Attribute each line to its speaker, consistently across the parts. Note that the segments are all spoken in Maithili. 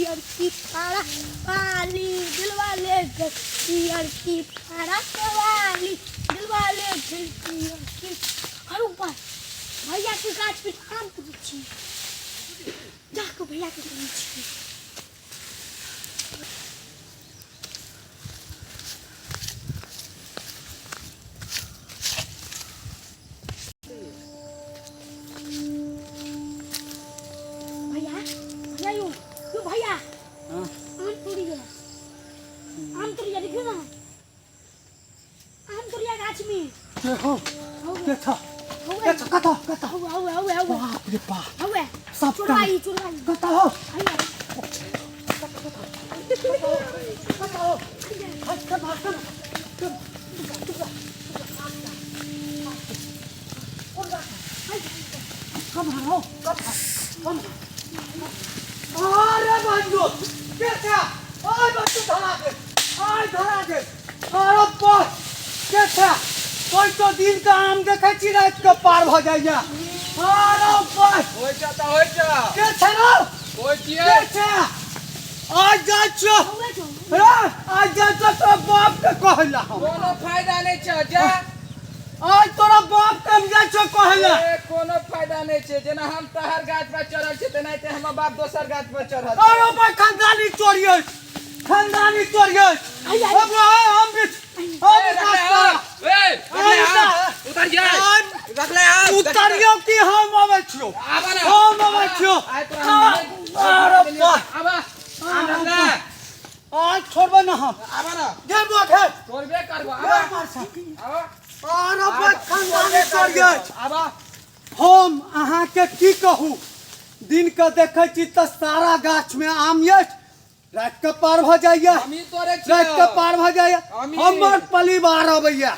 Speaker 1: पियर की फाड़ा वाली दिलवा ले गई पियर की फराक वाली दिलवा ले गई पियर की। अरे ऊपर भैया के गाछ पे आम तोड़ै छी, जाके भैया के कहै छी। भैया, भैया यो, यो भैया।
Speaker 2: हाँ।
Speaker 1: आम तोड़ी गया, आम तोड़िया, देखियो ना आम तोड़िया गाछ में।
Speaker 2: देखो।
Speaker 1: हौवे।
Speaker 2: देखो।
Speaker 1: हौवे।
Speaker 2: देखो कतो कतो।
Speaker 1: हौवे हौवे हौवे हौवे।
Speaker 2: बाप रे बाप।
Speaker 1: हौवे।
Speaker 2: सब
Speaker 1: चोरवाई चोरवाई।
Speaker 2: कतो हो।
Speaker 1: भैया।
Speaker 2: कतो हो। हट कर भाग कर। कम हो कम कम। अरे बंधु के छा ओय बंधु धरा दे, आय धरा दे। अरे बस के छा कोई तो दिन का आम देखै छी रात के पार भ जाइया। अरे बस
Speaker 3: होइ छ त होइ छ।
Speaker 2: के छा रो
Speaker 3: होइ छियै।
Speaker 2: के छा आज जाइ छियो।
Speaker 1: हौवे छौ।
Speaker 2: रे आज जाइ छियो तोरा बाप के कहला हम।
Speaker 3: कोनो फायदा नहि छ जा।
Speaker 2: आज तोरा बाप के हम जाइ छियो कहला।
Speaker 3: ए, कोनो फायदा नहि छै। जेना हम तहर गाछ पर चढ़ल छी तेनाहिते हमर बाप दोसर गाछ पर चढ़ल छै।
Speaker 2: अरे भाई खानदानी चोरी अछि, खानदानी चोरी अछि।
Speaker 1: आइ, आइ।
Speaker 2: अब हम भी हम
Speaker 3: ए,
Speaker 2: विकास
Speaker 3: रखले
Speaker 2: करब।
Speaker 3: आब। ए, रखले आब। उतर जा। रखले आब।
Speaker 2: उतरियौ कि हम अबै छियौ।
Speaker 3: आबा ना।
Speaker 2: हम अबै छियौ।
Speaker 3: आइ तोरा हम
Speaker 2: अरे बाप।
Speaker 3: आबा। आम रखले।
Speaker 2: आज छोड़बै ना हम।
Speaker 3: आबा ना।
Speaker 2: घेर बुआ घेर।
Speaker 3: तोड़बे करबो।
Speaker 2: घेर
Speaker 3: आबा।
Speaker 2: मार सा।
Speaker 3: आबा।
Speaker 2: अरे भाई खानदानी चोरी अछि।
Speaker 3: आबा।
Speaker 2: हम अहाँके की कहू, दिन के देखै छी तऽ सारा गाछ में आम अछि, राति के पार भऽ जाइया।
Speaker 3: हमही तोड़ै छियौ।
Speaker 2: राति के पार भऽ जाइया।
Speaker 3: हमही।
Speaker 2: हमर परिवार अबैया,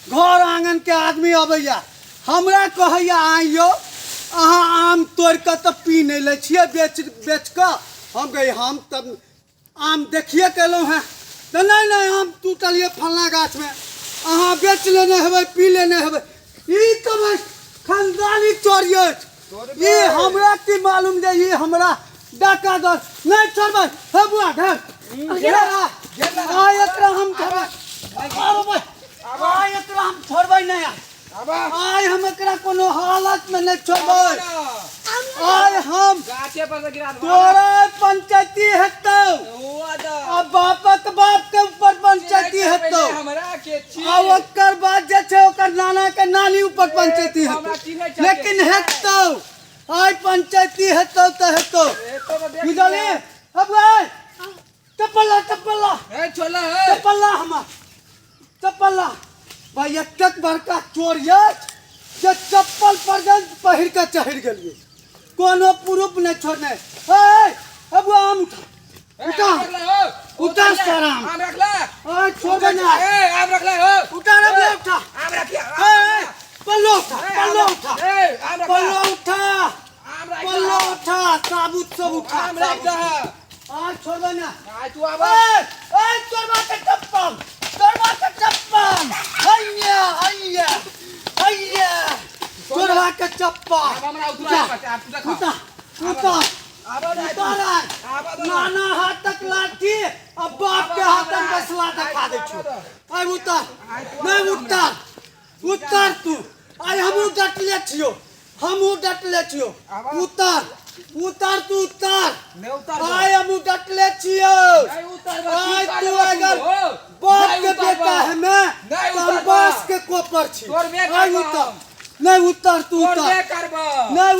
Speaker 2: घर आंगन के आदमी अबैया, हमरा कहैया आइ यौ अहाँ आम तोड़ि कऽ तऽ पी नहि लै छियै बेच बेच कऽ। हम कही हम तऽ आम देखिए के एलहुँ हेँ। तऽ नहि नहि आम टूटल यऽ फल्लाँ गाछमे, अहाँ बेच लेने हेबै पी लेने हेबै। ई तऽ बस खानदानी चोरी अछि। ई हमरा की मालूम जे ई हमरा डाका दल नहि छोड़बै। हे बुआ घेर घेर आ एकरा हम छोड़बै। अरे भाई, आइ एकरा हम छोड़बै नहि।
Speaker 3: आबा।
Speaker 2: आइ हम एकरा कोनो हालत में नहि छोड़बै। आइ हम
Speaker 3: गाछे पर से गिरा देबो।
Speaker 2: तोरा पंचायती हेतौ
Speaker 3: ओ आदा।
Speaker 2: आ बापक बाप के ऊपर पंचायती हेतौ।
Speaker 3: हमरा के छी।
Speaker 2: आ ओकर बाद जे छै ओकर नाना के नानी ऊपर पंचायती
Speaker 3: हमरा
Speaker 2: हेतौ।
Speaker 3: चिन्है छै।
Speaker 2: लेकिन हेतौ आइ पंचायती हेतौ तऽ हेतौ।
Speaker 3: ए, तो तो देख
Speaker 2: बुझलियै?
Speaker 3: लिअ।
Speaker 2: अब आइ चप्पल ला, चप्पल ला।
Speaker 3: ए, छोला, ए।
Speaker 2: चप्पल ला हमर, चप्पल ला। भाई एतेक बड़का चोर अछि जे चप्पल पर्यंत पहिर के चढ़ि गेलियै, कोनो प्रूफ नहि छोड़ने। ए अब आम उठा।
Speaker 3: ए,
Speaker 2: उठा।
Speaker 3: आम रखले हो।
Speaker 2: उठा सारा आम।
Speaker 3: आम रखले।
Speaker 2: ओए, छोड़बे ना।
Speaker 3: ए, आम रखले हो।
Speaker 2: उठा रे,
Speaker 3: ए,
Speaker 2: उठा।
Speaker 3: आम रखिया, आम
Speaker 2: ए,
Speaker 3: रखिया।
Speaker 2: पल्लो उठा,
Speaker 3: ए,
Speaker 2: पल्लो
Speaker 3: आम
Speaker 2: उठा।
Speaker 3: ए, आम रखले।
Speaker 2: पल्लो उठा।
Speaker 3: आम रख
Speaker 2: पल्लो उठा, साबुत सब उठा,
Speaker 3: आम रख
Speaker 2: साबुत।
Speaker 3: दे।
Speaker 2: आज छोड़बे ना।
Speaker 3: आज तू आबा।
Speaker 2: ए, ए, तोरबा के चप्पल, तोरबा के चप्पल। हैया, हैया, हैया। तोरबा के चप्पल।
Speaker 3: आब हमरा उतरा
Speaker 2: उठा,
Speaker 3: पड़तै, आब तू देखा।
Speaker 2: उठा, उठा।
Speaker 3: आबा ना,
Speaker 2: उतार आय।
Speaker 3: आबा दो।
Speaker 2: नाना हाथक लाठी आ बाप के
Speaker 3: आबा,
Speaker 2: हाथक
Speaker 3: आबा,
Speaker 2: बसला देखा दै
Speaker 3: आबा
Speaker 2: छियौ।
Speaker 3: दो।
Speaker 2: आइ उतार।
Speaker 3: आइ तू
Speaker 2: नहि
Speaker 3: आबा
Speaker 2: उतार। उतार तू। आइ हमहूँ डटले छियौ, हमहूँ डटले छियौ।
Speaker 3: आबा।
Speaker 2: उतार, उतार तू, उतार।
Speaker 3: नहि उतारबो।
Speaker 2: आइ हमहूँ डटले छियौ।
Speaker 3: नहि उतारबो, की
Speaker 2: आइ तू
Speaker 3: करबो तू?
Speaker 2: अगर
Speaker 3: हो?
Speaker 2: बाप
Speaker 3: नहि
Speaker 2: के
Speaker 3: उतारबो।
Speaker 2: बेटा है मैं
Speaker 3: नहि
Speaker 2: तऽ हम
Speaker 3: उतारबो।
Speaker 2: बाँस के कोपर छी।
Speaker 3: तोड़बे
Speaker 2: आइ
Speaker 3: करबो
Speaker 2: उतार।
Speaker 3: हम।
Speaker 2: नहि उतार तू,
Speaker 3: तोड़बे
Speaker 2: उतार।
Speaker 3: करबो।
Speaker 2: नहि।